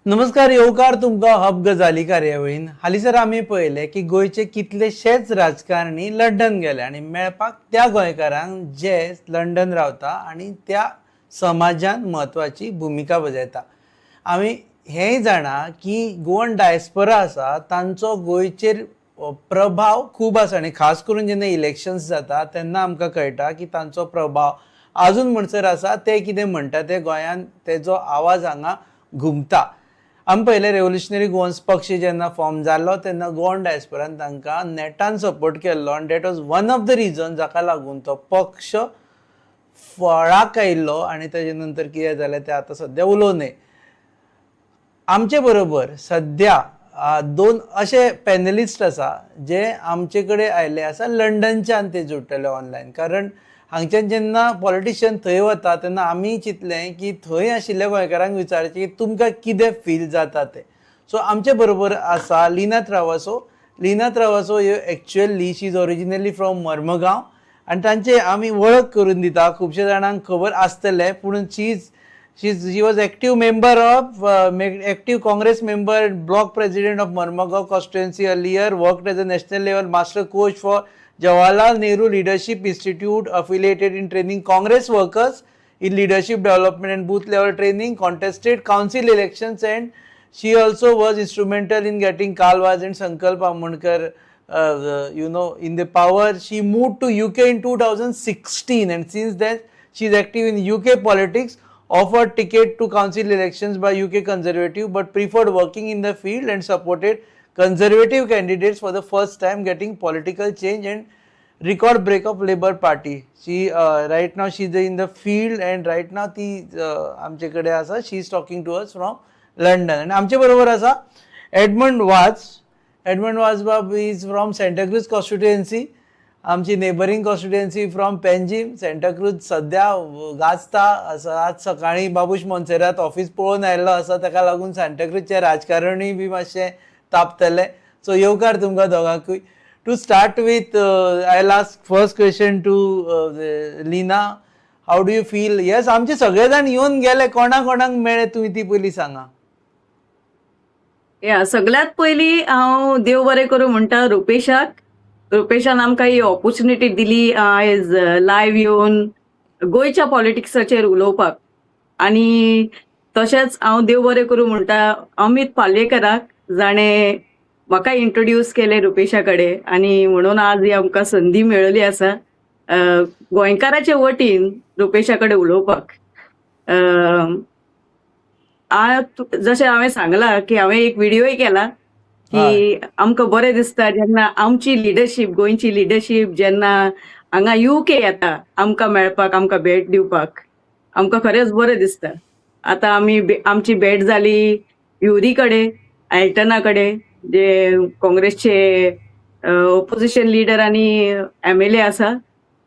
नमस्कार, येवकार तुमकां हब गजाली कार्यावळीन. हालींसर आमी पळयलें की गोंयचे कितलेशेच राजकारणी लंडन गेले आनी मेळपाक त्या गोंयकारांक जे लंडन रावता आनी त्या समाजान म्हत्वाची भुमिका बजायता. आमी हेंय जाणा की गोवन डायस्परा आसा तांचो गोंयचेर प्रभाव खूब आसा आनी खास करून जेन्ना इलेक्शन्स जाता तेन्ना आमकां कळटा की तांचो प्रभाव आजून म्हणसर आसा. ते कितें म्हणटा ते गोंयान तेजो आवाज हांगा घुमता. आमी पळयलें, रेव्होल्युशनरी गोवन्स पक्ष जेन्ना फॉर्म जालो तेन्ना गोवन डायस्परान तांकां नेटान सपोर्ट केल्लो आनी that was one of the reason जाका लागून तो पक्ष फळाक आयिल्लो. आनी तेजे नंतर कितें जालें तें आतां सद्या उलोवं नये. आमचे बरोबर सद्या दोन अशे पॅनलिस्ट आसा जे आमचे कडेन आयिल्ले आसा, लंडनच्यान ते जोडटले ऑनलायन, कारण हांगच्यान जेन्ना पॉलिटिशियन थंय वता तेन्ना आमी चिंतलें की थंय आशिल्ल्या गोंयकारांक विचारचें की तुमकां कितें फील जाता तें. सो आमचे बरोबर आसा लिना त्रावासो. लिना त्रावासो ह्यो actually she is originally from Marmagao आनी तांचे आमी वळख करून दिता. खुबशे जाणांक खबर आसतलें, पूण she was active member of active Congress member, block president of Marmagao constituency earlier, worked as a national level master coach for Jawaharlal Nehru Leadership Institute, affiliated in training Congress workers in leadership development and booth level training, contested council elections, and she also was instrumental in getting Carl Vaz and Sankalp Amonkar in the power. She moved to UK in 2016 and since then she is active in UK politics. Offered ticket to council elections by UK Conservative, but preferred working in the field and supported Conservative candidates for the first time, getting political change and record break of Labour Party. She right now she is in the field and right now ती आमचे कडेन आसा. She is talking to us from London. आनी आमचे बरोबर आसा Edmund वाज. Edmund वाज बाब is from Santa Cruz constituency, आमची neighbouring constituency from Panjim. Santacruz सद्या गाजता आसा. आज सकाळीं बाबूश मोन्सेरात ऑफीस पळोवन आयिल्लो आसा, ताका लागून सांताक्रूजचें राजकारणूय बी मातशें तापतलें. सो येवकार तुमकां दोगांकूय. To start with, I ask first question to Lina. How do you feel? Yes, आमचे सगळे जाण येवन गेले, कोणा कोणाक मेळ्ळे तुमी ती पयलीं सांगा. या, सगळ्यात पयलीं हांव देव बरें करूं म्हणटा रुपेशाक. रुपेशान आमकां ही ऑपॉर्च्युनिटी दिली आयज लायव्ह येवन गोंयच्या पॉलिटिक्साचेर उलोवपाक. आनी तशेंच हांव देव बरें करूं म्हणटा अमीत पालयेकराक, जाणें म्हाका इंट्रोड्यूस केलें रुपेशा कडेन आनी म्हणून आज ही आमकां संदी मेळ्ळी आसा गोंयकाराचे वतीन रुपेशा कडेन उलोवपाक. जशें हांवें सांगलां की हांवें एक व्हिडियोय केला की आमकां बरें दिसता जेन्ना आमची लिडरशीप, गोंयची लिडरशीप जेन्ना हांगा युके येता आमकां मेळपाक, आमकां भेट दिवपाक, आमकां खरेंच बरें दिसता. आतां आमी आमची भेट जाली युरी कडेन, एल्टना कडेन, जे काँग्रेसचे ओपोजिशन लिडर आनी एमएलए आसा.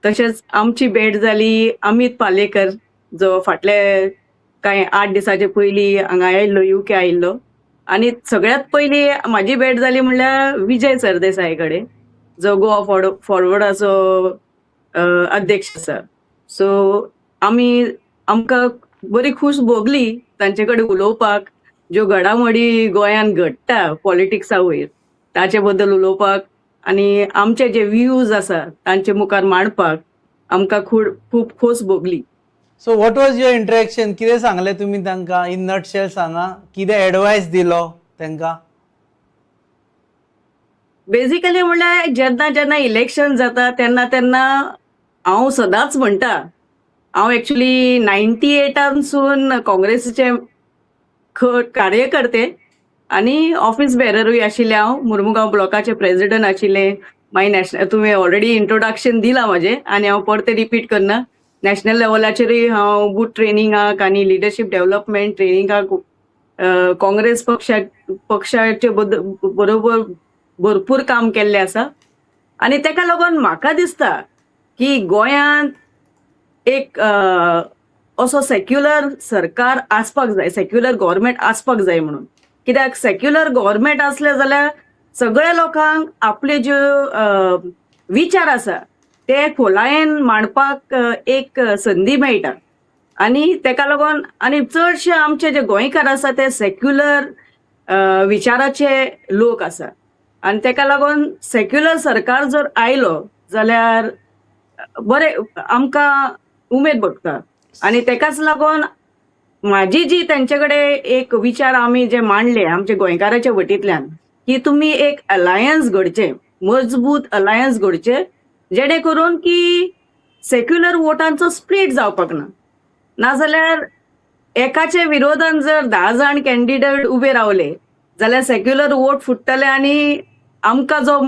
तशेंच आमची भेट जाली अमीत पालेकर, जो फाटले कांय 8 दिसाचे पयलीं हांगा आयिल्लो, युके आयिल्लो. आनी सगळ्यात पयलीं म्हाजी भेट जाली म्हणल्यार विजय सरदेसाय कडेन, जो गोवा फॉरवर्डाचो अध्यक्ष आसा. सो आमी आमकां बरी खूश भोगली तांचे कडेन उलोवपाक, ज्यो घडामोडी गोंयांत घडटा पॉलिटिक्सा वयर ताचे बद्दल उलोवपाक आनी आमचे जे व्यूज आसा तांचे मुखार मांडपाक आमकां खूब खूब खोस भोगली. So what was your interaction? कितें सांगलें तुमी तांकां? इन नटशेल सांगा, कितें एडवायस दिलो तांकां? बेजिकली म्हणल्यार जेन्ना जेन्ना इलेक्शन जाता तेन्ना तेन्ना हांव सदांच म्हणटा, हांव एक्चुली 98 सून काँग्रेसीचे कार्यकर्ते आनी ऑफिस बेररूय आशिल्लें. हांव मुर्मुगांव ब्लॉकाचे प्रेसिडेंट आशिल्लें. मागीर नॅशनल, तुवें ऑलरेडी इंट्रोडक्शन दिलां म्हाजें आनी हांव परतें रिपीट करना. नॅशनल लेवलाचेरूय हांव बूथ ट्रेनिंगाक आनी लिडरशीप डेव्हलपमेंट ट्रेनिंगाक काँग्रेस पक्षाचे बरोबर भरपूर काम केल्लें आसा. आनी तेका लागून म्हाका दिसता की गोंयांत एक असो सेक्युलर सरकार आसपाक जाय, सेक्युलर गव्हर्मेंट आसपाक जाय म्हणून. कित्याक सेक्युलर गव्हर्मेंट आसलें जाल्यार सगळ्या लोकांक आपले ज्यो विचार आसा ते खोलायेन मांडपाक एक संदी मेळटा. आनी तेका लागून आनी चडशे आमचे जे गोंयकार आसा ते सेक्युलर विचाराचे लोक आसा आनी तेका लागून सेक्युलर सरकार जर आयलो जाल्यार बरें आमकां उमेद भोगता. आनी तेकाच लागून म्हाजी जी तेंचे कडेन एक विचार आमी जे मांडले आमचे गोंयकाराच्या वतींतल्यान की तुमी एक अलायन्स घडचें, मजबूत अलायन्स घडचें, जेणे करून की सेक्युलर वोटांचो स्प्लीट जावपाक ना. नाजाल्यार एकाच्या विरोधान जर 10 जाण कॅन्डिडेट उबे रावले जाल्यार सेक्युलर वोट फुट्टले आनी आमकां जो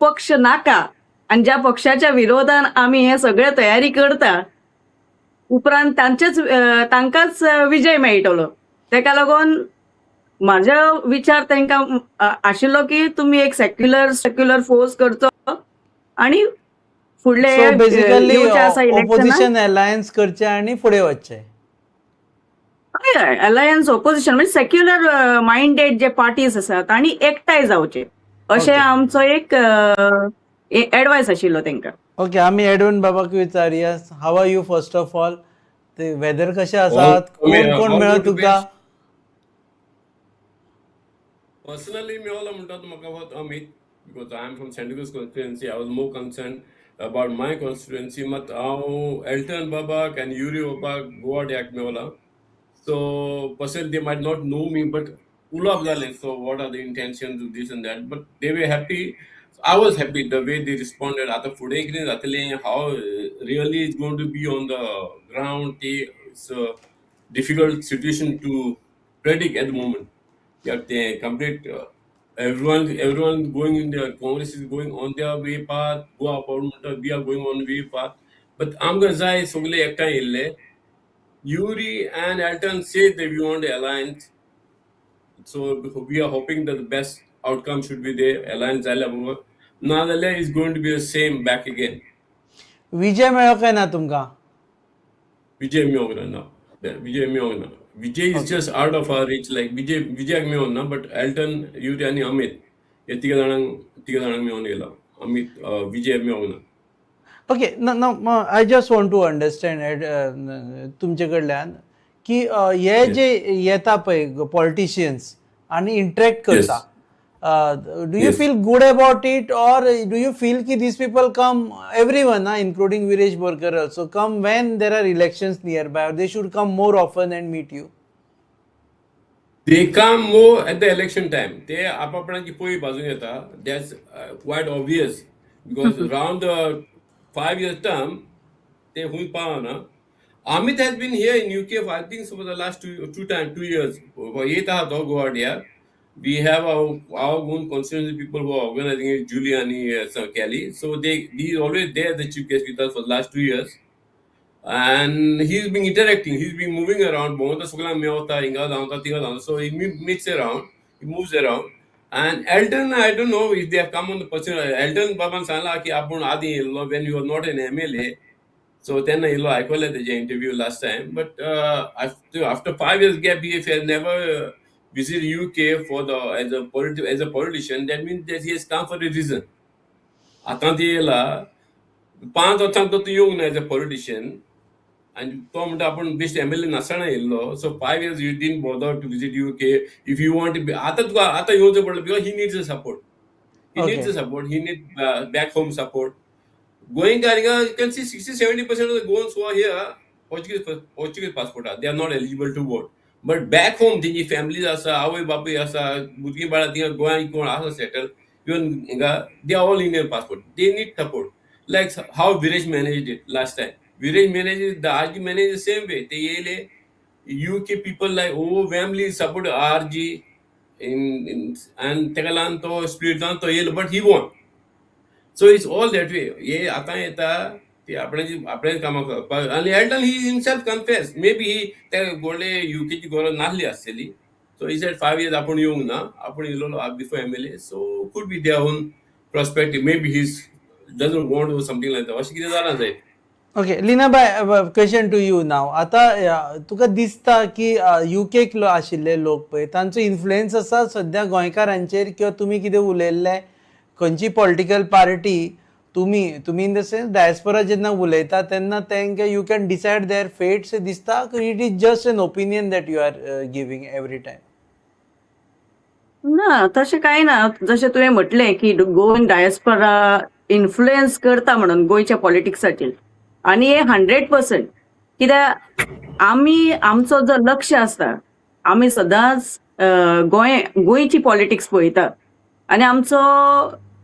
पक्ष नाका आनी ज्या पक्षाच्या विरोधान आमी हे सगळे तयारी करता उपरांत तांचेच तांकांच विजय मेळटलो. तेका लागून म्हाजो विचार तांकां आशिल्लो की तुमी एक सेक्युलर फोर्स करचो आनी फुडले सो बेसिकली येवचे आसा इलेक्शनाक ऑपोजिशन अलायन्स करचे आनी फुडें वचचें. हय, अलायन्स ऑपोजिशन म्हणजे सेक्युलर मायंडेड जे पार्टीज आसात तांणी एकठांय जावचे अशें आमचो एक एडवायस आशिल्लो तांकां. ओके, आमी एडविन बाबाक विचारुया, how are you first of all? ते वेदर कशें आसा, कोण कोण मेळ्ळो तुका? पर्सनली मेळलो म्हणटा तो म्हाका फक्त Amit, because I am from Santa Cruz constituency. I was more concerned about my constituency. मात हांव एल्टन बाबाक आनी युरी बाबाक Goa duck Mewla. So personally they might not know me, but उलोवप जालें. So what are the intentions, this and that, but they were happy. I was happy the way they responded. आतां फुडें कितें जातलें, how really is going to be on the ground, ती it's a difficult situation to predict at the moment. कित्याक तें complete everyone going in the Congress is going on their way path, Goa forward म्हणटा we are going on way path, but आमकां जाय सगळे एकठांय येयल्ले. Yuri and Elton say that we want alliance, so we are hoping that the best outcome should be there. Alliance जाल्या बरोबर, ना जाल्यार is going to be the same back again. Vijay मेळ्ळो काय ना तुमकां? विजय मेळोंक ना, विजय मेळोंक ना. Vijay is just out of our reach. Like Vijay, विजयाक मेळोंक ना, बट एल्टन, युरी आनी अमीत हे तिगा जाणांक मेळोन गेला. अमीत, विजय मेळोंक ना. ओके, ना, I just want to understand तुमचे कडल्यान की हे जे येता पळय पॉलिटिशियन्स आनी इंटरेक्ट करता, do you feel good about it or do you feel ki these people come, everyone, including Viresh Borkar also, come when there are elections nearby, or they should come more often and meet you? They come more at the election time. ते आपापणाची पळय बाजून येता. That's quite obvious because round the 5 year term ते खूंय पावना. Amit has been here in UK for I think for the last 2 years. येत आहा तो Goa day. We have our own constituency people who are organizing it, Julie and Kelly. So he is always there, the chief guest with us for the last 2 years. And he's been interacting, he's been moving around. So he meets around, he moves around. And Elton, I don't know if they have come on the personal. Elton Baban सांगला की आपूण आदी येयल्लो when you were not an MLA. So then I called the interview last time. But after 5 years gap, he has never visited UK for the as a politician. That means that he has come for a reason. आतां ती येयला 5 वर्सां तो येवंक ना as a politician. आनी तो म्हणटा आपूण बेश्ट एमएलए नासतना येयल्लो. So 5 years you didn't bother to visit UK. If you want to be, आतां तुका आतां येवचें पडलें because he needs a support. He needs a support. He need back home support. गोंयकार you can see 60-70% of the Goans who are here Portuguese passport, they are not eligible to vote. But back home तेंची families आसा, आवय बापूय आसा, भुरगीं बाळां थिंगा गोंयांत कोण आसा सेटल, इवन हिंगा they are all Indian passport. They need support. Like how Viresh managed it last time. Viresh managed the RG managed the same way. ते येयले UK people like overwhelmingly support RG in and तेका लागून तो split जावन तो येयलो, but he won. So it's all that way. हे आतां येता ती आपणाची कामां करपाक. आनी Elton he himself confess, maybe he त्या व्हडले युकेची गरज नासली आसतली. सो he said 5 years आपूण येवंक ना, आपूण येयलो before MLA. So could be their own perspective, maybe he doesn't want or something like that, अशें कितें जालां जायत. Okay, Leena bye, question to you नाव. आतां तुका दिसता की युकेक आशिल्ले लोक पळय तांचो इन्फ्लुएन्स आसा सद्या गोंयकारांचेर, किंवा तुमी कितें उलयल्लें खंयची पॉलिटिकल पार्टी तुमी तुमी इन the sense diaspora जेन्ना उलयता तेन्ना तांकां you can decide their fates दिसता, it is just an opinion that you are giving every time? ना, तशें कांय ना. जशें तुवें म्हटलें की गोवन डायस्पोरा इन्फ्लुएन्स करता म्हणून गोंयच्या पॉलिटिक्साचेर, आनी हे 100%, कित्याक आमी आमचो जो लक्ष आसता, आमी सदांच गोंय गोंयची पॉलिटिक्स पळयता आनी आमचो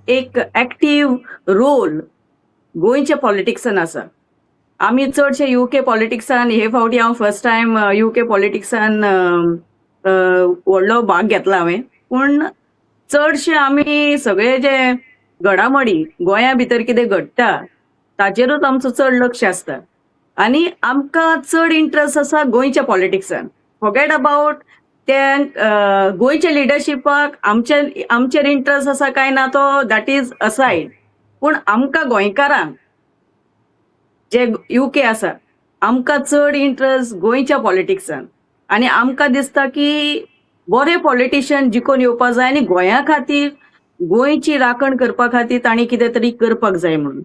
एक एक्टीव रोल गोंयच्या पॉलिटिक्सान आसा. आमी चडशे युके पॉलिटिक्सान, हे फावटी हांव फर्स्ट टायम युके पॉलिटिक्सान व्हडलो भाग घेतला हांवें, पूण चडशे आमी सगळे जे घडामोडी गोंया भितर कितें घडटा ताचेरूच आमचो चड लक्ष आसता आनी आमकां चड इंट्रस्ट आसा गोंयच्या पॉलिटिक्सान. फॉरगेट अबाउट ते गोंयच्या लिडरशिपाक आमचे आमचेर इंट्रस्ट आसा काय ना तो that is aside, पूण आमकां गोंयकारांक जे युके आसा आमकां चड इंट्रस्ट गोंयच्या पॉलिटिक्सान आनी आमकां दिसता की बरे पॉलिटिशियन जिखून येवपा जाय आनी गोंया खातीर, गोंयची राखण करपा खातीर तांणी कितें तरी करपाक जाय म्हणून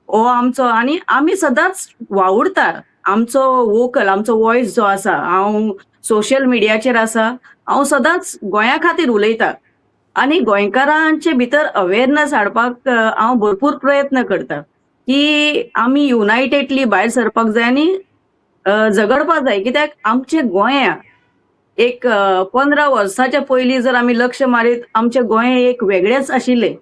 हो आमचो. आनी आमी सदांच वावुरता. आमचो वोकल, आमचो वॉयस जो आसा, हांव सोशल मिडियाचेर आसा, हांव सदांच गोंया खातीर उलयता आनी गोंयकारांचे भितर अवेरनस हाडपाक हांव भरपूर प्रयत्न करता की आमी युनायटेडली भायर सरपाक जाय आनी झगडपाक जाय. कित्याक आमचे गोंया एक 15 वर्साच्या पयलीं जर आमी लक्ष मारीत, आमचें गोंय एक वेगळेंच आशिल्लें,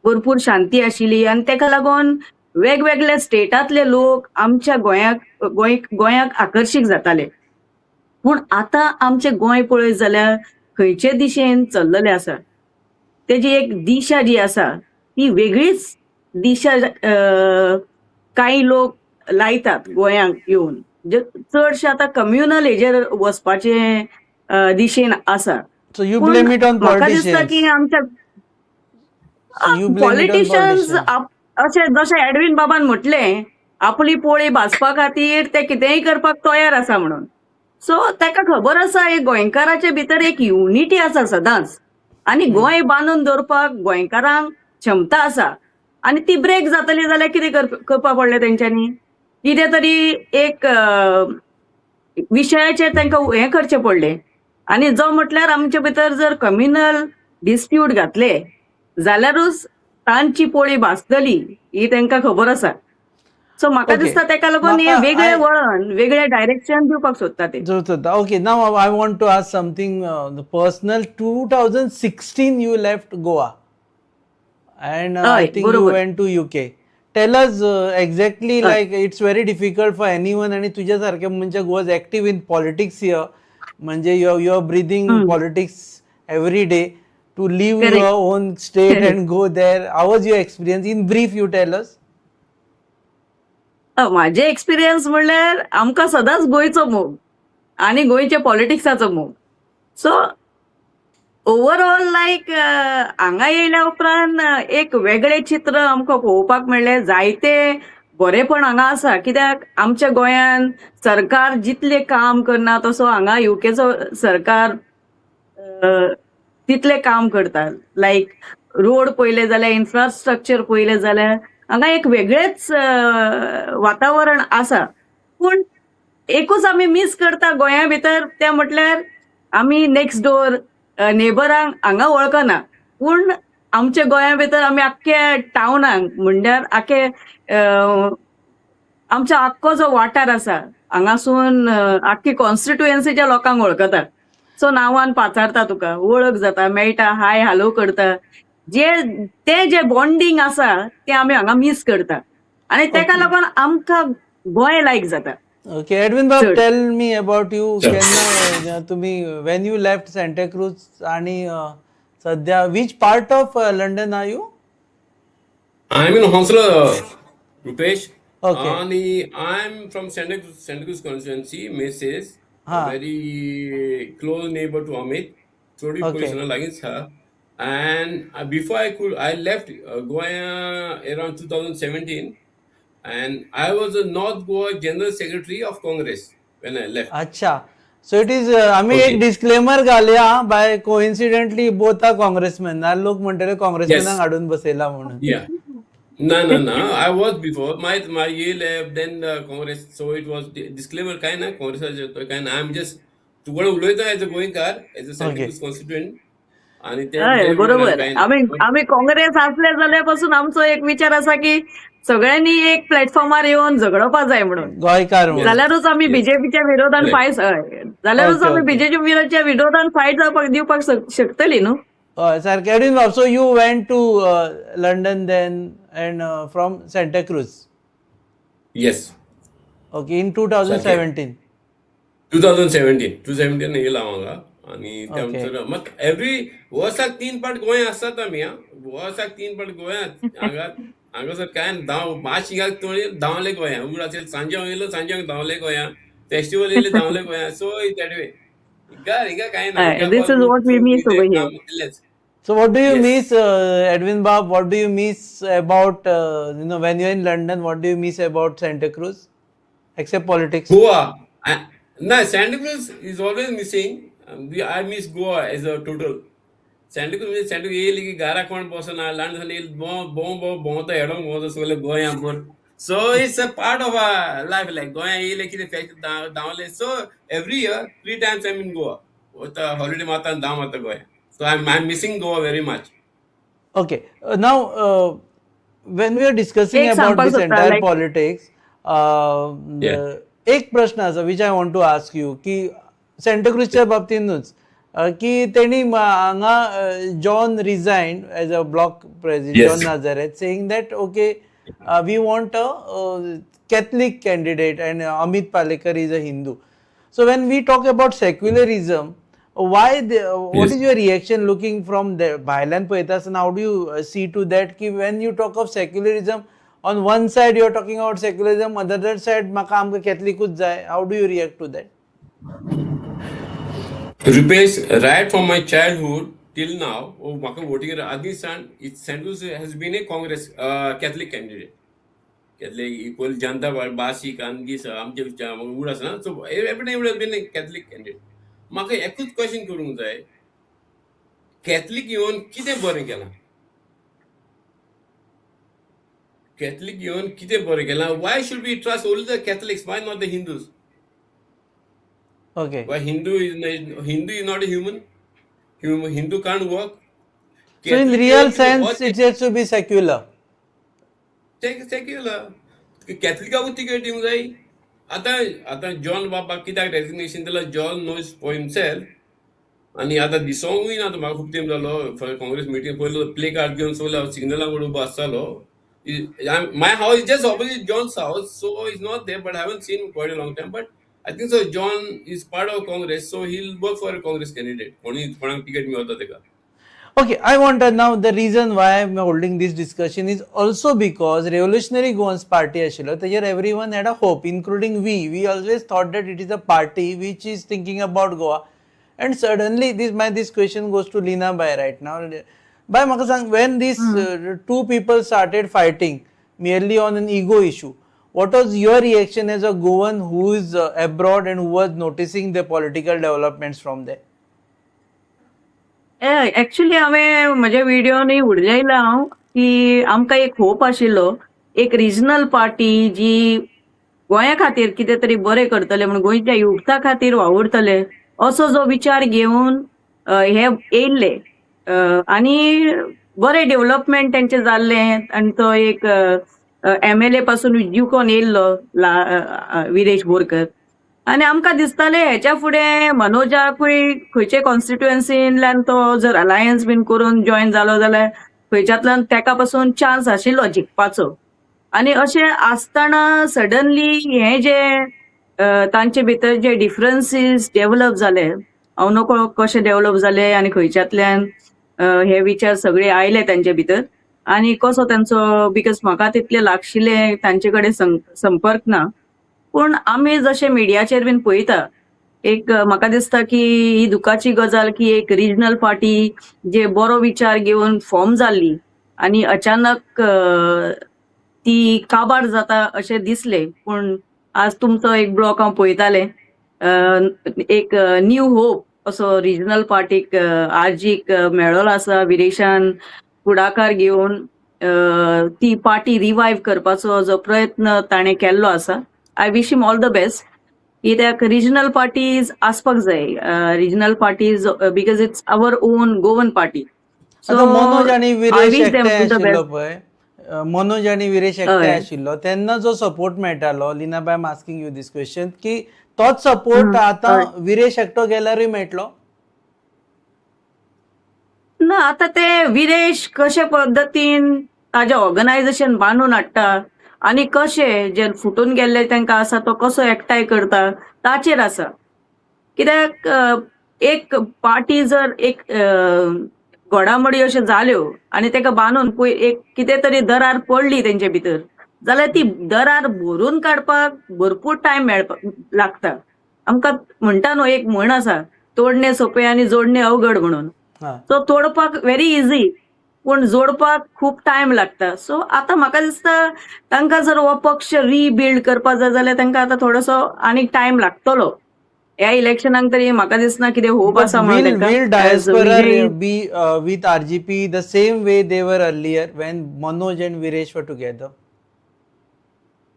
भरपूर शांती आशिल्ली आनी ताका लागून वेगवेगळ्या स्टेटांतले लोक आमच्या गोंयाक गोंय गोंयाक आकर्शीत जाताले. पूण आतां आमचें गोंय पळयत जाल्यार खंयचे दिशेन चल्ललें आसा, तेजी एक दिशा जी आसा ती वेगळीच दिशा कांय लोक लायतात गोंयांक येवन, जे चडशे आतां कम्युनल हेजेर वचपाचे दिशेन आसा. So you blame it on म्हाका दिसता की आमच्या पॉलिटिशियन्स अशें जशें एडविन बाबान म्हटलें, आपली पोळी भाजपा खातीर ते कितेंय करपाक तयार आसा म्हणून. सो ताका खबर आसा एक गोंयकाराचे भितर एक युनिटी आसा सदांच आनी गोंय बांदून दवरपाक गोंयकारांक क्षमता आसा आनी ती ब्रेक जातली जाल्यार कितें करपा पडलें तेंच्यांनी, कितें तरी एक विशयाचेर तांकां हें करचें पडलें. आनी जो म्हटल्यार आमचे भितर जर कम्युनल डिस्प्यूट घातले जाल्यारूच तांची पोळी भाजतली ही तांकां खबर आसा. सो म्हाका दिसता ताका लागून हे वेगळे वळण, वेगळे डायरेक्शन दिवपाक सोदता ते. Okay, now I want to ask something personal. 2016 you left Goa and I think you went to UK. Tell us exactly, like it's very difficult for anyone आनी तुज्या सारखे म्हणजे was active in politics here, म्हणजे you are breathing politics every day, to leave your own state and go there. How was your experience? In brief you tell us. माझे experience म्हणल्यार आमकां सदांच गोंयचो मोग आनी गोंयच्या पॉलिटिक्साचो मोग. सो ओवरऑल लायक हांगा येयल्या उपरांत एक वेगळें चित्र आमकां पळोवपाक मेळ्ळें. जायते बरेंपण हांगा आसा, कित्याक आमच्या गोंयान सरकार जितलें काम करना तसो हांगा युकेचो सरकार तितलें काम करता. लायक रोड पळयले जाल्यार, इन्फ्रास्ट्रक्चर पळयलें जाल्यार हांगा एक वेगळेच वातावरण आसा. पूण एकूच आमी मीस करता गोंया भितर, तें म्हटल्यार आमी नेक्स्ट डोर नेबरांक हांगा वळखना, पूण आमच्या गोंया भितर आमी आख्ख्या टावनाक म्हणल्यार आख्खे आमचो आख्खो जो वाठार आसा हांगासून आख्खी कॉन्स्टिट्युएन्सीच्या लोकांक वळखता. सो नांवान पाचारता, तुका वळख जाता, मेळटा, हाय हालो करता. जे ते जे बॉन्डींग आसा ते आमी हांगा मीस करता आनी तेका लागून आमकां गोंय लायक जाता. ओके, एडविन बाब, tell me about you. केन्ना तुमी, when you left Santa Cruz आणि सध्या which part of London are you? I am in Hounslow, Rupesh. Okay. आणि I am from Santacruz constituency, Mrs, very close neighbor to Amit. थोडी position लागींच आहा. And before I could, I left Goa around 2017, and I was a North Goa General Secretary of Congress when I left. अच्छा, so it is आमी एक disclaimer घालया, by coincidentally both are congressmen. लोक म्हणटले काँग्रेसमॅनाक हाडून बसयला म्हणून. Yeah. ना ना ना, I was before मागीर मागीर येयले then Congress, so it was disclaimer काय ना काँग्रेसाचे काय ना. I am just तुकडे उलयता as a Goenkar, as a Santacruz constituent आणि ते हय, बरोबर. काय ना. आमी आमी काँग्रेस असले जाल्यार पासून आमचो एक विचार आसा की सगळ्यांनी एक प्लॅटफॉर्मार येवन झगडपा जाय म्हणून. गोंयकार म्हणून. जाल्यारूच आमी बीजेपीच्या विरोधान फायट, हय, जाल्यारूच आमी बीजेपीच्या विरोधान फायट जावपाक दिवपाक शकतली न्हू. हय, सारकें. एडविन बाब, so you went to London then and from Santa Cruz? Yes. Okay, in 2017? 2017, 217 येयला हांव हांगा आनी त्या मात एवरी वर्साक तीन पाट गोंय आसतात आमी. आं, वर्साक तीन पाट गोंयांत. हांगा हांगासर कांय धांव मातशी थोडी धांवले गोंया उगड असेल. सांजे हांव येयलो, सांजे हांव धांवले गोंया. फेस्टिवल येयले, धांवले गोंया. सो that way हिंगा हिंगा कांय ना. This is what we miss over here. So what do you miss, Edwin Bab? What do you miss about, when you're in London, what do you miss about Santa Cruz? Except politics. Goa. No, Santa Cruz is always missing. I miss Goa as a total. Santa Cruz म्हणजे Santa Cruz येयली की घरा कोण बसना. ल्हान जावन येयली, भोंव भोंव भोंव भोंवता, हेडोंक भोंवता सगळे गोंया भर. So it's a part of our life, like गोंया येयले कितें फॅशन धांवले. So every year three times I'm in Goa. वता हॉलिडे मारता आनी धांव मारता गोंया. So I'm missing Goa very much. Okay. Now, when we are discussing एक about सांगपाक this सोदता, entire like politics, एक प्रश्न आसा which I want to ask you की सेंटाक्रूजच्या बाबतीनूच की तेणी हांगा John resign as a block president, John Nazareth, saying that okay, we want a Catholic candidate and Amit Palekar is a Hindu. So when we talk about secularism, what is your reaction looking from the भायल्यान पळयता आसतना, how do you see to that की when you talk of secularism, on one side you are talking about secularism, other side म्हाका आमकां कॅथलिकूच जाय, how do you react to that? Rupesh, right from my childhood till now, oh, म्हाका voting आदीं सावन Santa Cruz has been a Congress Catholic candidate. Catholic equal Janata बासी कानगीस आमचे उड आसा, so every time has been a Catholic candidate. म्हाका एकूच question करूंक जाय, कॅथलीक येवन कितें बरें केलां? कॅथलीक येवन कितें बरें केलां? Why should we trust only the Catholics, why not the Hindus? Why Hindu is not a human? Hindu can't work. So in real sense, it has to be secular. Secular. कॅथलिकाकूच ticket दिवंक जाय. आतां आतां John बाबा कित्याक resignation दिलां, John knows for himself. आनी आतां दिसोंकूय ना म्हाका खूब तेंप जालो. काँग्रेस मिटींग पयलो प्ले कार्ड घेवन सगळे सिग्नला कडेन उबो आसतालो. My house is just opposite John's house, so is not there, but I haven't seen quite a long time. But I think so John is part of Congress, so he will work for a Congress candidate. कोणी कोणाक ticket मेळता तेका. Okay, I want to now the reason why I am holding this discussion is also because Revolutionary Goans Party आशिल्लो तेजेर everyone had a hope, including we. We always thought that it is a party which is thinking about Goa, and suddenly this question goes to Leena Bai right now. Bai, म्हाका सांग, when these two people started fighting merely on an ego issue, what was your reaction as a Goan who is abroad and who was noticing the political developments from there? Actually हांवें म्हज्या विडियोनी उडयला हांव की आमकां एक hope आशिल्लो, एक regional party जी गोंया खातीर कितें तरी बरें करतले म्हणून, गोंयच्या युथा खातीर वावुरतले असो जो विचार घेवन हे येयल्ले आनी बरें डेव्हलपमेंट तेंचें जाल्लें आनी तो एक एमएलए पासून जिखोन येयल्लो विरेश बोरकर आनी आमकां दिसतालें हेच्या फुडें मनोजाकूय खंयचे कॉन्स्टिट्युएन्सींतल्यान तो जर अलायन्स बीन करून जॉयन जालो जाल्यार खंयच्यातल्यान तेका पासून चान्स आशिल्लो जिखपाचो. आनी अशें आसतना सडनली हे जे तांचे भितर जे डिफरन्सीस डेव्हलप जाले, हांव नकळो कशे डेव्हलप जाले आनी खंयच्यातल्यान हे विचार सगळे आयले तांचे भितर आनी कसो तांचो, because म्हाका तितले लागशिल्ले तांचे कडेन संपर्क ना, पूण आमी जशे मिडियाचेर बीन पळयता एक म्हाका दिसता की ही दुखाची गजाल की एक रिजनल पार्टी जे बरो विचार घेवन फॉर्म जाल्ली आनी अचानक ती काबार जाता अशें दिसलें. पूण आज तुमचो एक ब्लॉग हांव पळयतालें, एक न्यू होप असो रिजनल पार्टीक आरजीक मेळ्ळो आसा, विरेशान फुडाकार घेवन ती पार्टी रिवायव करपाचो जो प्रयत्न ताणें केल्लो आसा, I wish him all the best, कित्याक रिजनल पार्टीज आसपाक जाय, regional parties, because it's our own Goan party. So Manoj आनी विरेश एकठांय आशिल्लो पळय, मनोज आनी विरेश एकठांय आशिल्लो तेन्ना जो सपोर्ट मेळटालो, Lina bye, am asking you this question की तोच सपोर्ट आतां विरेश एकटो गेल्यारूय मेळटलो ना? आतां ते विरेश कशे पद्दतीन ताजें ऑर्गनायझेशन बांदून हाडटा आनी कशे जे फुटून गेल्ले तांकां आसा तो कसो एकठांय करता ताचेर आसा. कित्याक एक पार्टी जर एक घडामोडी अश्यो जाल्यो आनी ताका बांदून एक कितें तरी दरार पडली तेंचे भितर जाल्यार ती दरार भरून काडपाक भरपूर टायम मेळपाक लागता. आमकां म्हणटा न्हू, एक म्हण आसा, तोडणे सोंपें आनी जोडणे अवघड म्हणून. सो तोडपाक व्हेरी इझी, पूण जोडपाक खूब टायम लागता. सो आतां म्हाका दिसता तांकां जर हो पक्ष रिबिल्ड करपाक जाय जाल्यार तांकां आतां थोडोसो आनीक टायम लागतलो. ह्या इलेक्शनाक तरी म्हाका दिसना कितें होप आसा म्हणून. Will diaspora be with RGP the same way they were earlier when Manoj and Viresh were together?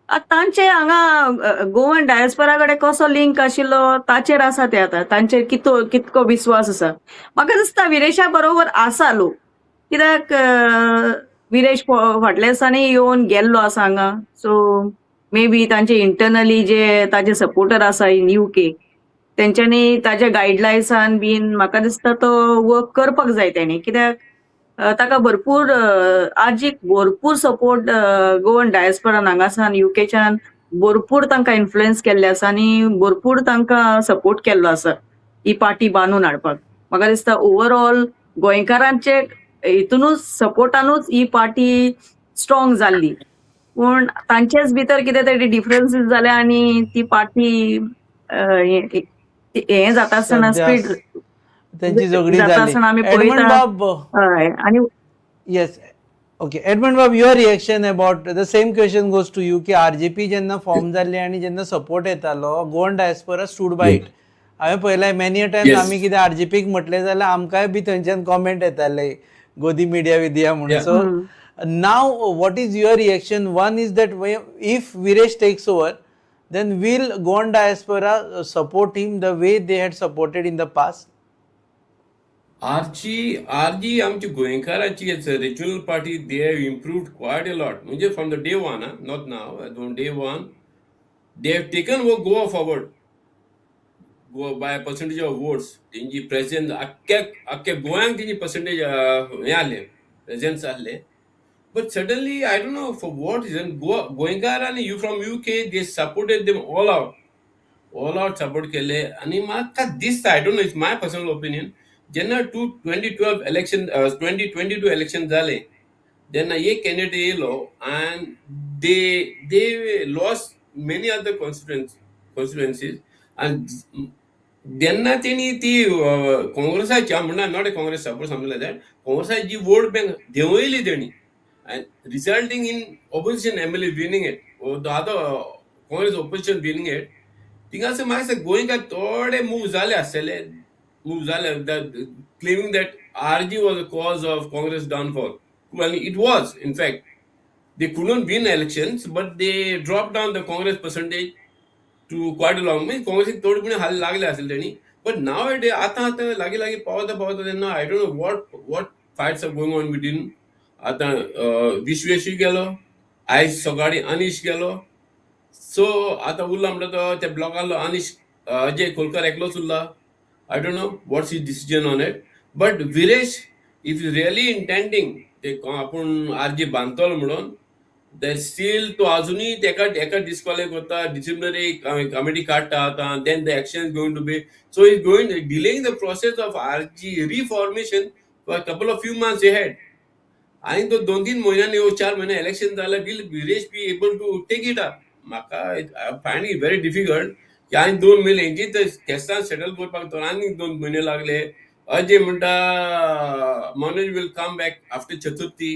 तांचे हांगा गोवन डायस्पोरा कडेन कसो लिंक आशिल्लो ताचेर आसा ते. आतां तांचेर कितको विस्वास आसा, म्हाका दिसता विरेशा बरोबर आसा लोक, कित्याक विरेश फाटल्या दिसांनी येवन गेल्लो आसा हांगा. सो मे बी तांचे इंटरनली जे ताजे सपोर्टर आसा इन युके तेंच्यांनी ताज्या गायडलायन्सान बीन म्हाका दिसता तो वर्क करपाक जाय तेणी, कित्याक ताका भरपूर आजीक भरपूर सपोर्ट गोवन डायस्पोरान हांगासान युकेच्यान भरपूर तांकां इन्फ्लुएन्स केल्ले आसा आनी भरपूर तांकां सपोर्ट केल्लो आसा ही पार्टी बांदून हाडपाक. म्हाका दिसता ओवरऑल गोंयकारांचे हितुनूच सपोर्टानूच ही पार्टी स्ट्रॉंग जाल्ली, पूण तांचेच भितर कितें तरी डिफरन्सीस जाले आनी ती पार्टी हें जाता आसतना स्प्लीट त्यांची झगडी जाली. आमी पळयता. आनी येस, ओके एडमंड बाब, your reaction about the same question goes to you की आरजीपी जेन्ना फॉर्म जाल्ली आनी जेन्ना सपोर्ट येतालो, Goan diaspora stood by it. हांवें पळयलां मेनी अ टायम्स आमी कितें आरजीपीक म्हटलें जाल्यार आमकांय बी थंयच्यान कॉमेंट येताले गोदी मिडिया विदिया म्हणून. So now what is your reaction? One is that if Viresh takes over, then will Goan diaspora support him the way they had supported in the past? RG आमची गोंयकाराची regional party, they have improved quite a lot. म्हणजे from the day one, not now, from day one they have taken Goa forward by percentage of votes. तेंची presence आख्ख्या आख्ख्या गोंयांक तेंची percentage हें आहलें, प्रेझेन्स आहलें. But suddenly, I don't know for what reason, Goa गोंयकार आनी you from UK, they supported them all out, all out support केले. आनी म्हाका दिसता, I don't know, it's my personal opinion, जेन्ना 2012 election, 2022 election जालें तेन्ना एक कॅन्डिडेट येयलो and they lost many other constituencies. आनी जेन्ना तेणी ती काँग्रेसाची, हांव म्हणना not a Congress support, something like that, काँग्रेसाची ji vote bank देंवयली तेणी and resulting in opposition MLA winning it, or the other Congress opposition winning it. थिंगासर म्हाका दिसता गोंयकार थोडे मूव जाले आसतले, मूव जाले, claiming that RG was a cause of Congress downfall. Well, it was, in fact. They couldn't win elections, but they dropped down the Congress percentage to quite a long. Means Congress थोडे पुणे हाल लागले आसले तेणी. But nowadays, आतां आतां लागीं लागीं पावता पावता तेन्ना I don't know what fights are going on between. आतां विश्वेशूय गेलो, आयज सकाळीं अनीश गेलो. सो आतां उरला म्हणटा तो त्या ब्लॉकांतलो अनीश अजय खोलकर एकलोच उरला. I don't know what's his decision on it. But Viresh, if is really intending ते आपूण आरजी बांदतलो म्हणून, then still तो अजुनूय तेका एका डिस्क्वॉलिफाय करता, डिसिप्लिनरी कमिटी काडटा आतां, then the action is going to be, so is going delaying the process of RG reformation for couple of few months ahead. आनी तो 2-3 म्हयन्यांनी वो 4 म्हयने इलेक्शन जाल्यार will Viresh be able to take it up? म्हाका find it very difficult की आनी 2 म्हयने हेंची तर केसां सेटल करपाक तो आनीक 2 म्हयने लागले. अजय म्हणटा Manoj will come back after Chaturthi,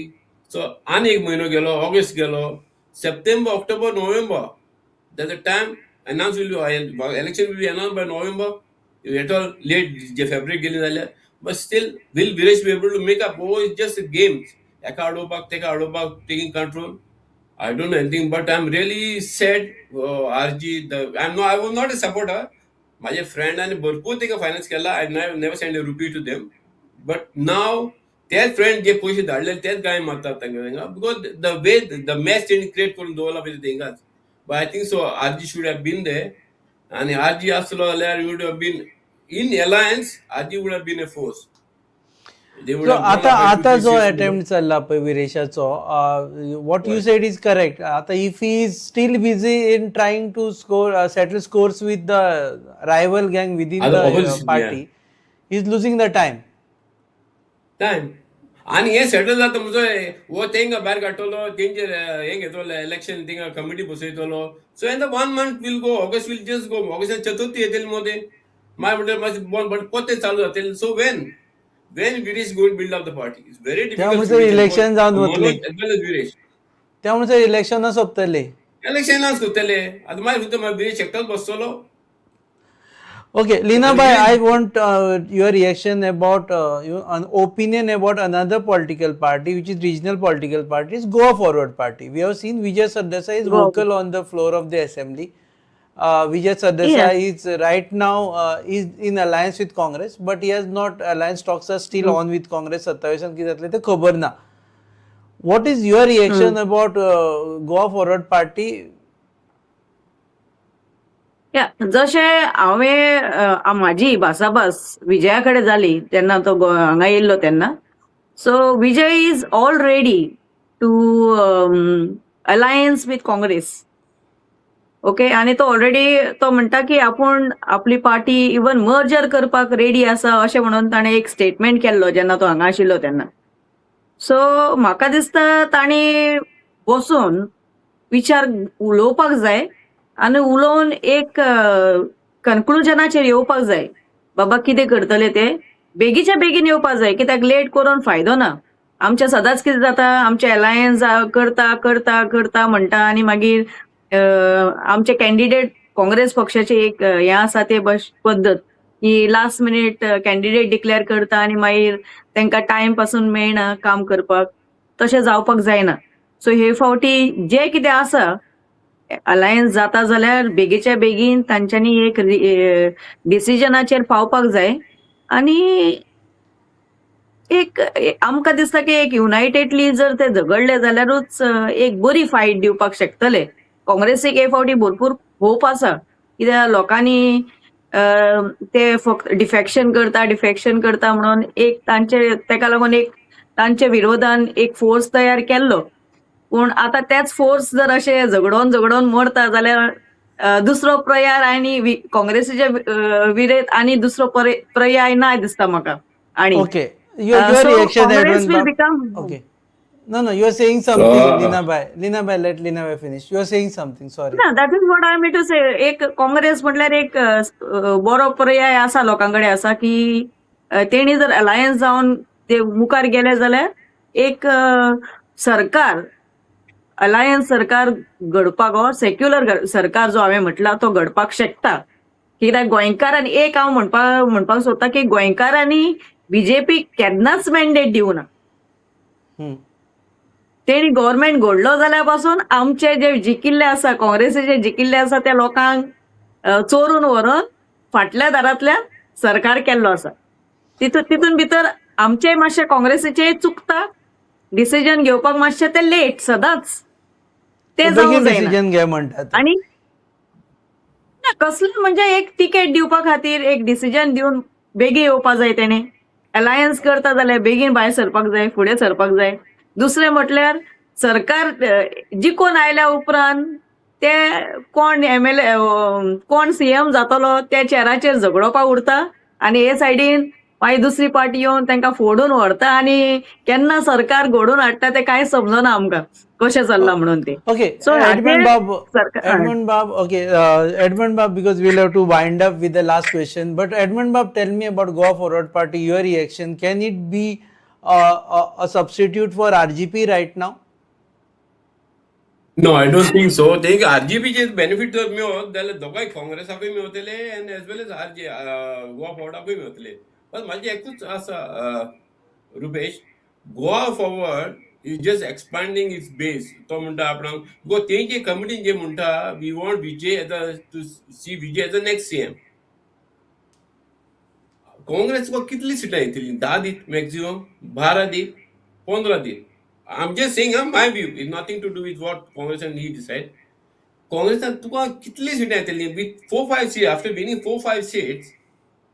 so आनी 1 म्हयनो गेलो, ऑगस्ट गेलो, September, October, November, that the time announce will be, election will be announce by November, at all late जे फेब्रुवारी गेली जाल्यार, but still will Viresh be able to make up? Oh, it's just games. एका अडोवपाक तेका अडोवपाक taking control. I don't know anything, but I am really sad. RG, the I am no, I was not a supporter. म्हाजे फ्रेंडांनी भरपूर तेका finance केला. I never send a rupee to them, but now तेच friend जे पयशे धाडले तेच गाय मारतात तांकां, because the way the mess तेणी क्रिएट करून दवरला पळय तेंकाच. But I think so RG should have been there, आनी आरजी आसलो जाल्यार would have been in alliance, RG would have been a force. So आता आता जो अटेम्प्ट चल्ला पळय विरेशाचो, what you said is correct. आता if he is still busy in trying to score, settle scores with the rival gang within the party, he is losing the time. Time आनी हें settle जाता म्हणजे हो तेंकां भायर काडटलो, तेंचेर हें घेतलो इलेक्शन, थिंगा committee बसयतलो. So in the one month will go, August will just go. Augustan Chaturthi येतली मदें, मागीर म्हणटकीर मातशें बंद परतें चालू जातलें. So when Viresh going build up the party, it's very त्या डिफिकल्ट. म्हणसर इलेक्शन जावन वतली. एज वेल एज विरेश. त्या म्हणसर इलेक्शनां सोंपतली. इलेक्शनां सोंपतले. आतां मागीर सुद्दां मागीर विरेश एकटोच बसतलो. Okay, Lina bhai, I want your reaction about an opinion about another political party, which is regional political party, is Goa Forward Party. We have seen Vijay Sardesai is vocal on the floor of the assembly. Vijay Sardesai is right now is in alliance with Congress, but he has not, alliance talks are still on with Congress. सत्तावीसान कितें जातलें तें खबर ना. What is your reaction about Goa Forward Party? या, जशें हांवें म्हाजी भासाभास विजया कडेन जाली तेन्ना तो हांगा येयल्लो तेन्ना, so Vijay is all ready to alliance with Congress, okay. आनी तो ऑलरेडी तो म्हणटा की आपूण आपली पार्टी इवन मर्जर करपाक रेडी आसा अशें म्हणून ताणें एक स्टेटमेंट केल्लो जेन्ना तो हांगा आशिल्लो तेन्ना. सो म्हाका दिसता तांणी बसून विचार उलोवपाक जाय आनी उलोवन एक कन्क्लुजनाचेर येवपाक जाय, बाबा कितें करतले ते बेगीच्या बेगीन येवपाक जाय, कित्याक लेट करून फायदो ना. आमचें सदांच कितें जाता, आमचें अलायन्स करता करता करता म्हणटा आनी मागीर आमचे कॅन्डिडेट काँग्रेस पक्षाचे एक हें आसा ते पद्दत की लास्ट मिनीट कॅन्डिडेट डिक्लेअर करता आनी मागीर तांकां टायम पासून मेळना काम करपाक. तशें जावपाक जायना. सो हे फावटी जे कितें आसा अलायन्स जाता जाल्यार बेगीच्या बेगीन तांच्यांनी एक डिसिजनाचेर पावपाक जाय आनी एक आमकां दिसता की एक युनायटेडली जर ते झगडले जाल्यारूच एक बरी फायट दिवपाक शकतले. काँग्रेसीक हे फावटी भरपूर होप आसा, कित्याक लोकांनी ते फक्त डिफेक्शन करता डिफेक्शन करता म्हणून एक तांचे तेका लागून एक तांच्या विरोधान एक फोर्स तयार केल्लो. पूण आतां तेच फोर्स जर अशे झगडोवन झगडोवन मरता जाल्यार दुसरो पर्याय आनी काँग्रेसीच्या विरेत आनी दुसरो पर्याय ना दिसता म्हाका. आनी okay, your reaction Congress will become okay. No, no, you are saying something, Lina bhai. Lina bhai, let Lina bhai finish. You are saying something, sorry. ना, that is what I mean to say. एक काँग्रेस म्हटल्यार एक बरो पर्याय आसा लोकां कडेन आसा की तेणी जर अलायन्स जावन ते मुखार गेले जाल्यार एक सरकार, अलायन्स सरकार घडपाक, or secular सरकार जो हांवें म्हटला तो घडपाक शकता. कित्याक गोंयकारांनी एक हांव म्हणपाक सोदता की गोंयकारांनी बीजेपी केन्नाच मॅन्डेट दिवना. तेणी गव्हर्मेंट घडलो जाल्यार पासून आमचे जे जिखिल्ले आसा, काँग्रेसीचे जिखिल्ले आसा त्या लोकांक चोरून व्हरून फाटल्या दारांतल्यान सरकार केल्लो आसा. तितून भितर आमचे मातशे काँग्रेसीचे चुकता, डिसिजन घेवपाक मातशे ते लेट सदांच, ते जावंक जायना. म्हणटात आनी कसले म्हणजे एक तिकेट दिवपा खातीर एक डिसिजन दिवन बेगीन येवपा जाय. तेणे अलायन्स करता जाल्यार बेगीन भायर सरपाक जाय, फुडें सरपाक जाय. दुसरें म्हटल्यार सरकार जिखून आयल्या उपरांत ते कोण एमएलए कोण सीएम जातलो त्या चेराचेर झगडोवपाक उरता आनी हे सायडीन मागीर दुसरी पार्टी येवन तांकां फोडून व्हरता आनी केन्ना सरकार घडोवन हाडटा तें कांय समजना आमकां कशें चल्लां म्हणून तें. Okay, so Edmund Bob, Edmund Bob, okay, Edmund Bob, because we'll have to wind up with the last question. But Edmund Bob, tell me about Goa Forward Party, your reaction. Can it be a substitute for RGP right now? No, I don't think so. ते RGP चे benefit जर मेळत जाल्यार दोगांय काँग्रेसाकूय मेळतले and as well as RG Goa फॉरवर्डाकूय मेळतले. पण म्हाजें एकूच आसा Rupesh, Goa forward Is just expanding his base. तो म्हणटा आपणाक गो तेंचे कमिटीन जे म्हणटा, we want Vijay as a to see Vijay as a next CM. Congress तुका कितली सिटां येतली? 10 दीत मॅक्झिमम, 12 दीत, 15 दीत. I am just saying, my view is nothing to do with what Congress and he decide. काँग्रेसान तुका कितली सिटां येतली with four five seat? After winning four five seats,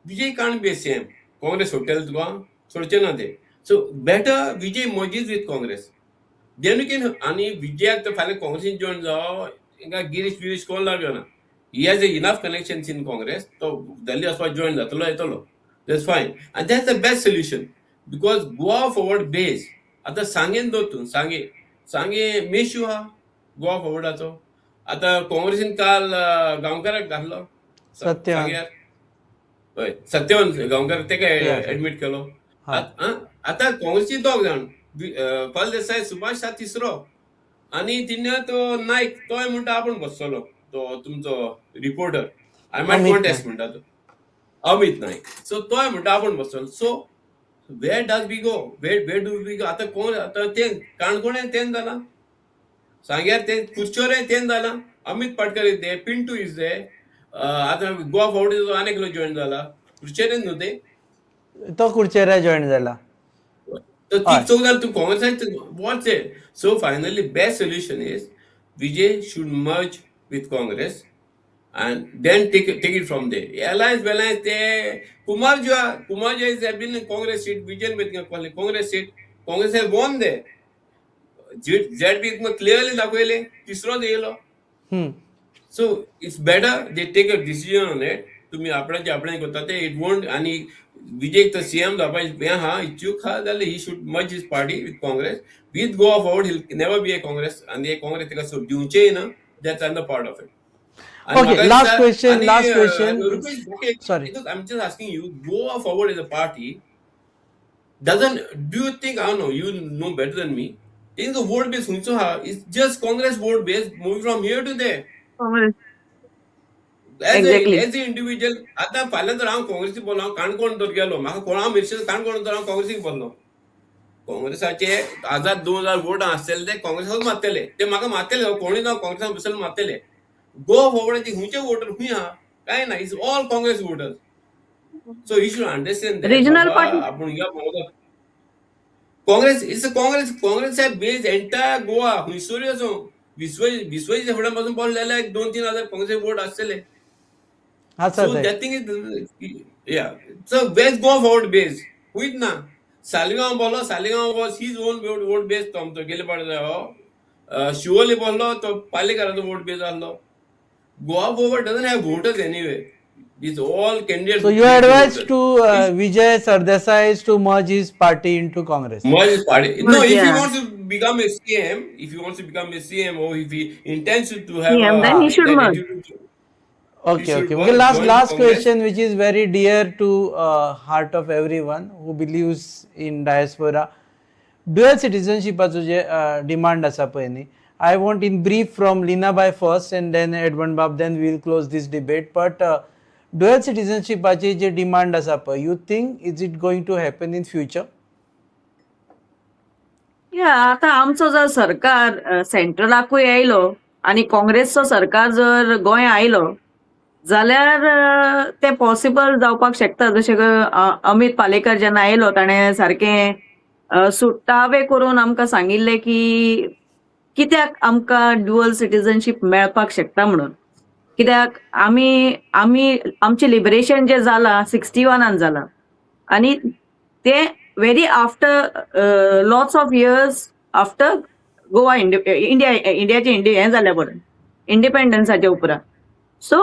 Vijay can't be CM. Congress सोडटले तुका? सोडचे ना ते. So better Vijay merges with Congress, then you can. आनी विजयाक तर फाल्यां काँग्रेसीन जॉयन जावो, हिंगा गिरीश बिरीश कोण लागना. He has a enough connections in Congress. तो दिल्ली वचपाक जॉयन जातलो, येतलो, that's fine and that's the best solution, because Goa Forward base आतां सांगेन दवर तूं, सांगे, सांगे मेशू आहा गोवा फॉरवर्डाचो. आतां काँग्रेसीन काल गांवकाराक घातलो. सत्यवान. सांग्यार, हय, सत्यवान गांवकार, तेका एडमीट केलो. आतां काँग्रेसी दोग जाण, फळदेसाय सुभाष हा तिसरो आनी तिन्या तो नायक, तोय म्हणटा आपूण बसतलो. तो तुमचो reporter, I might Amit contest म्हणटा तो, अमित नायक. सो तोय म्हणटा आपूण बसतलो. So where does we go? Where do we go? आतां कोण, आतां तें काणकोणे तें जालां, सांग्यार तें, कुडचोरे तें जालां. Amit Patkar is there, Pintu is there. आतां गोवा फॉरवर्ड आनी एकलो जॉयन जाला, कुडचेरे न्हू ते? तो कुडचेरा जॉयन जाला. तर ती चौग जाण तूं काँग्रेसान, what's it? So finally, best solution is Vijay should merge with Congress and then take it from there. Alliance वेलायन्स ते कुमार जो, कुमार जो is been Congress seat, Vijay Congress seat, Congress has won there. Z P clearly दाखयले, तिसरोच येयलो. So it's better they take a decision on it. तुम्ही आपणाचे आपणे करता ते, it won't. आनी विजय तर सीएम जावपाचें हें आहा, इच्छूक आहा जाल्यार he should merge his party with Congress, with Goa Forward. He'll never be a Congress आनी हे काँग्रेस ताका दिवचेय ना. That's another part of it. Okay, last question, last question. Sorry. I'm just asking you, Goa Forward as a party doesn't, do you think, I don't know, you know better than me, in the vote base खंयचो आहा? It's just Congress vote base moving from here to there. Congress. As as a individual, आतां फाल्यां जर हांव काँग्रेसीक बसलो, हांव काणकोण जर गेलो, म्हाका कोण, हांव मिरशेज काणकोण जर हांव काँग्रेसीक बसलो, काँग्रेसाचे हजार 2000 वोट आसतले, ते काँग्रेसाक मारतले, ते म्हाका मारतले. कोणूय जावं, काँग्रेसाक बसले मारतले. गोवा फॉरवर्डाचे खंयचे वोटर खंय आहा? कांय ना. It's all Congress voters. So you should understand. Regional party. आपूण हिंगा भोंवता. Congress, it's a Congress. Congress have base entire Goa. खंयसरूय आसूं, विस्व विस्वजीच्या फुडें पासून पळोवं जाल्यार एक 2-3 हजार काँग्रेस वोट आसतले. आसा सो ते. That thing is, yeah. So where's Goa Forward base? खंयच ना. सालिगांव बोलो, Saligao was his own vote base. तो आमचो गेले फावट शिवोली बोल्लो, तो पालेकाराचो वोट बेस आहलो. Goa Forward doesn't have voters anyway. These all candidates. So your advice to Vijay Sardesai is to merge his party into Congress. Merge his party. No, if he wants to become a CM, if he wants to become a CM or if he intends to have CM, a, then he should that merge. attitude. He should Okay. Last join last Congress. question, which is very dear to heart of everyone who believes in diaspora. Dual citizenship J demand आसा पळय न्ही, I want in brief from Lina Bai first and then Edmund Bab, then we will close this debate. But dual citizenship J demand आसा पळय, you think is it going to happen in future? या, आता आमचो जर सरकार सेंट्रलाकूय आयलो आनी काँग्रेसचो सरकार जर गोंय आयलो जाल्यार तें पॉसिबल जावपाक शकता. जशें अमित पालेकर जेन्ना आयलो, ताणें सारकें सुट्टावे करून आमकां सांगिल्लें की कित्याक आमकां ड्युअल सिटीजनशीप मेळपाक शकता म्हणून. कित्याक आमी आमचें लिबरेशन जें जालां 61न जालां आनी ते very after lots of years after Goa India, इंडियाचे इंडिया हें जाल्या उपरांत, इंडिपेंडन्साच्या उपरांत. सो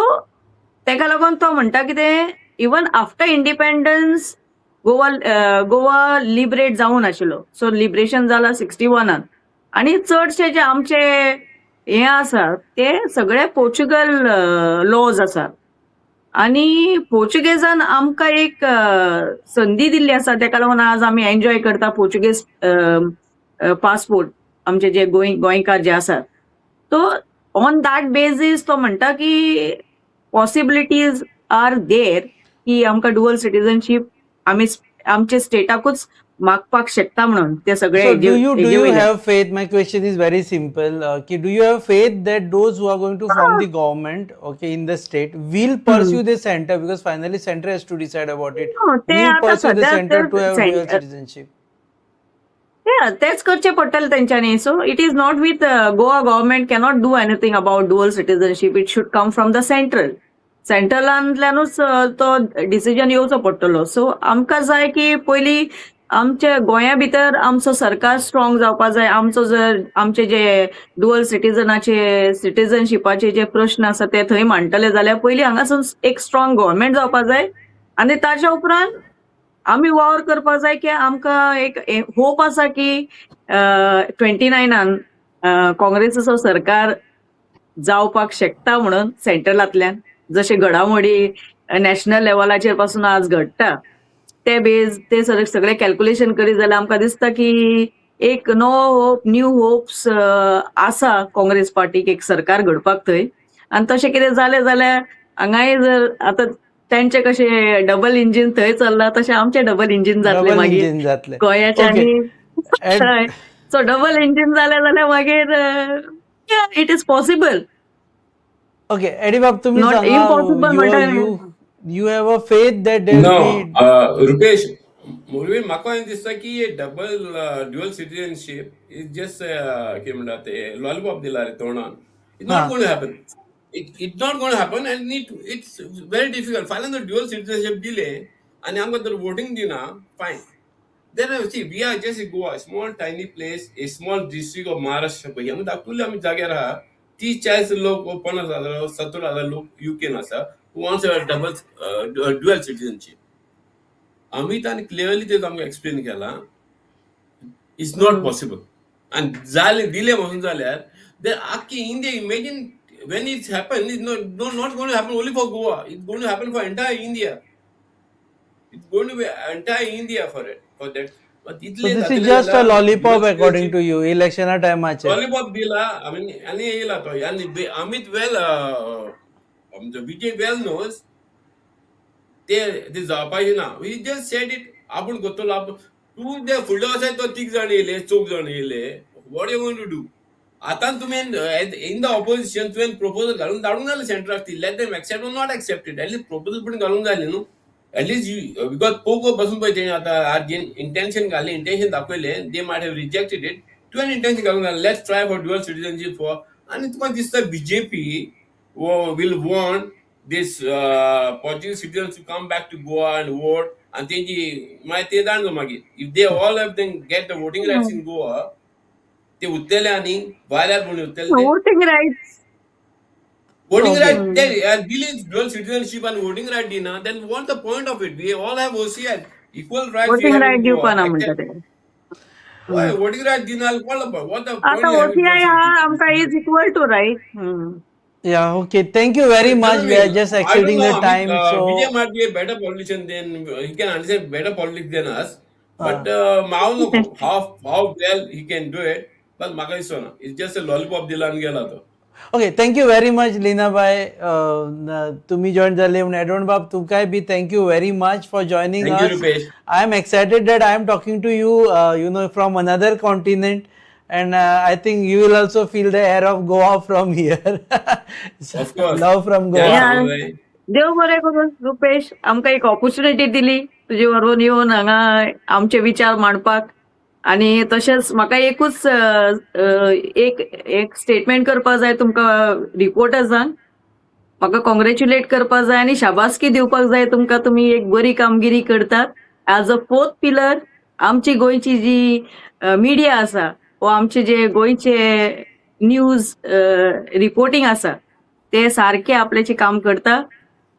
तेका लागून तो म्हणटा कितें, even after independence Goa liberate जावूं नाशिल्लो. सो लिबरेशन जालां 61न आनी चडशे जे आमचे हे आसा ते सगळे पोर्चुगल लॉज आसा आनी पोर्चुगेजान आमकां एक संदी दिल्ली आसा. तेका लागून आज आमी एन्जॉय करता पोर्चुगेज पासपोर्ट, आमचे जे गोंयकार जे आसात. तो ऑन that basis तो म्हणटा की पॉसिबिलिटीज are there की आमकां डुअल सिटीजनशीप आमी आमचे स्टेटाकूच मागपाक शकता म्हणून ते सगळे. So do you have faith? My question is very simple. की do you have faith that those who are going to form the government, okay, in the state, will pursue the center, because finally center has to decide about it. ते Will pursue the center to have dual citizenship. Yeah, तेच करचें पडटलें तेंच्यांनी. So it is not with Goa government cannot do anything about dual citizenship. It should come from the central. सेंट्रलांतल्यानूच तो decision येवचो पडटलो. So आमकां जाय की पयलीं आमच्या गोंया भितर आमचो सरकार स्ट्रॉंग जावपा जाय. आमचो जर आमचे जे डुअल सिटीजनाचे, सिटीजनशिपाचे जे प्रश्न आसा ते थंय मांडटले जाल्यार पयलीं हांगासून एक स्ट्रॉंग गव्हर्मेंट जावपा जाय आनी ताच्या उपरांत आमी वावर करपाक जाय की आमकां एक होप आसा की 29नान काँग्रेसीचो सरकार जावपाक शकता म्हणून सेंट्रलांतल्यान. जशे घडामोडी नॅशनल लेवलाचेर पासून आज घडटा, ते बेज ते सगळे कॅल्क्युलेशन करीत जाल्यार आमकां दिसता की एक नवो होप, न्यू होप्स आसा काँग्रेस पार्टीक एक सरकार घडपाक थंय. आनी तशें कितें जालें जाल्यार हांगाय जर आतां तेंचे कशें डबल इंजीन थंय चल्लां, तशें आमचें डबल इंजीन जातलें. डबल मागीर इंजीन जातलें. गोंयाचें. ओके. आनी सो डबल इंजीन जालें जाल्यार मागीर it is possible. Okay, Eddie बाब, तुम्ही Not Sanga. impossible म्हणटा. You have a faith that there No, be Rupesh, Rupesh, म्हाका अशें दिसता की double dual citizenship is just कितें म्हणटा ते, लॉलीपॉप दिला रे तोंडान. It's not gonna happen. It's not gonna happen and it's very difficult. फाल्यां जर ड्युअल सिटीजनशीप दिले आनी आमकां जर वोटींग दिना, fine. Then see, we are just Goa, small tiny place, a small district of Maharashtra. पळय, आमी धाकटुले आमी जाग्यार आहा. 30-40 लोक, 50,000, 70,000 लोक युकेन आसा who wants a double dual citizenship. अमितान क्लिअरली ते आमकां एक्सप्लेन केलां, it's not possible. आनी जालें, दिलें म्हणून जाल्यार then आख्खी India, imagine when it's happen, it's not going to happen only for Goa, it's going to happen for entire India. It's going to be entire India for it, for that. So this is just a lollipop according to you, इलेक्शना टायमाचेर. Lollipop दिला आनी येयला तो. आनी अमित वेल, आमचो विजय वेल knows ते ते जावपाचें ना. He just said it. आपूण करतलो आपूण. तूं ते फुडले वर्सा तो तीग जाण येयले, चौग जाण येयले, what you going to do? आतां तुवें इन the opposition तुवें प्रपोजल घालून धाडूंक जालें सेंट्राक ती. Let them accept or not accept it, at least proposal पूण घालूंक जालें न्हू एटलीस्ट you. Because Poco बसून पळय तेणी आतां इंटेन्शन घालें, इंटेन्शन दाखयलें, they might have rejected it. तुवें इंटेन्शन घालूंक जालें, let's try for dual citizenship for. आनी तुका दिसता BJP will want this Portuguese citizens to come back to Goa and vote? आनी तेंची मागीर ते जाण मागीर if they all have them get the voting rights in Goa, ते उत्तले आनी भायल्यार म्हणून उत्तले ते. Voting rights. Voting Okay. right, then दिली dual citizenship and voting right दिना, then what's the point of it? We all have OCI, equal rights we voting have right in Goa. दिवपा ना म्हणटा Except, ते. why voting right दिना? What the point आतां you having OCI dual हा citizenship? आमकां is equal to right. Yeah, okay. Thank you very much. Doesn't We are mean, just I don't exceeding know. the I mean, time. Vijay So, might be a better politician than he can understand better politics than us. But I don't know how well he can do it. But म्हाका दिसना. It's just a lollipop दिला आनी गेला तो. Okay, thank you very much, Lina bhai. तुम्ही join झाले म्हणून. एडवन बाब, तुमकांय B thank you very much for joining Thank you, us. Rupesh. I am excited that I am talking to you, from another continent, and I think you will also feel the air of Goa from here. So, Of course. love from Goa. Yeah, Yeah. right. देव बरें करूं रुपेश, आमकां एक opportunity दिली तुजे बरोबर येवन हांगा आमचे विचार मांडपाक. आनी तशेंच म्हाका एकूच एक एक स्टेटमेंट करपाक जाय तुमकां रिपोर्टर्सांक. म्हाका कॉंग्रेच्युलेट करपाक जाय आनी शाबासकी दिवपाक जाय तुमकां. तुमी एक बरी कामगिरी करतात एज अ फोर्थ पिलर. आमची गोंयची जी मिडिया आसा वा आमचे जे गोंयचे न्यूज रिपोर्टिंग आसा, ते सारके आपल्याचें काम करता.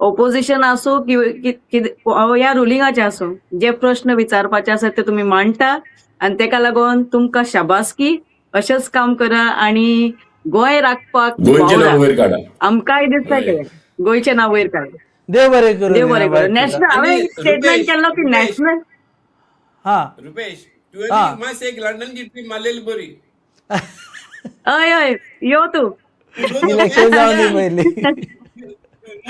ओपोजिशन आसूं या रुलिंगाचे आसूं, जे प्रश्न विचारपाचे आसा ते तुमी मांडटा आनी तेका लागून तुमकां शाबासकी. अशेंच काम करा आनी गोंय राखपाक गोंयचें वावरा. नांव वयर काडा. आमकांय दिसता हय. की गोंयचें नांव वयर काड. देव बरें करूं. देव बरें लीना बाय करूं. तुका. नॅशनल हांवें आनी एक स्टेटमेंट रुपेश, केल्लो की रुपेश, नॅशनल हा. रुपेश, हा. तुवें मातशें एक लंडनची ट्रीप मारलेली बरी. हय हय, यो तूं. इलेक्शन जावन दी पयलीं.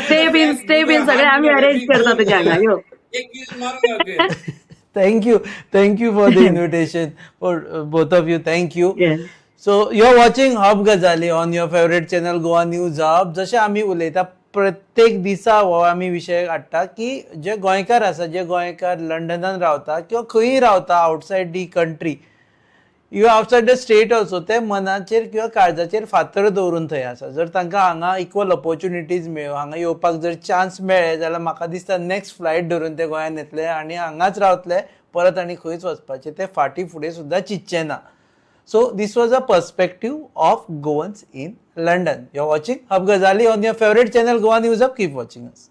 स्टे बीन, स्टे बीन सगळें आमी अरेंज करता तुज्या हांगा, यो. एक दीस मारून यो तुवें. Thank you, thank you for the invitation for both of you, thank you. So you are watching Hub Gazali on your favourite channel Goa News Hub. जशें आमी उलयता प्रत्येक दिसा हो आमी विशय हाडटा की जे गोंयकार आसा, जे गोंयकार लंडनान रावता किंवा खंयूय रावता outside the country, you outside the state also, ते मनाचेर किंवा काळजाचेर फातर दवरून थंय आसा. जर तांकां हांगा इक्वल ऑपॉर्च्युनिटीज मेळ्यो, हांगा येवपाक जर चान्स मेळ्ळे जाल्यार म्हाका दिसता नेक्स्ट फ्लायट धरून ते गोंयांत येतले आनी हांगाच रावतले, परत आनी खंयच वचपाचे ते फाटीं फुडें सुद्दां चिंतचे ना. So this was a perspective of Goans in London. You are watching Hub Gazali on your favourite channel Goa News Hub. Keep watching us.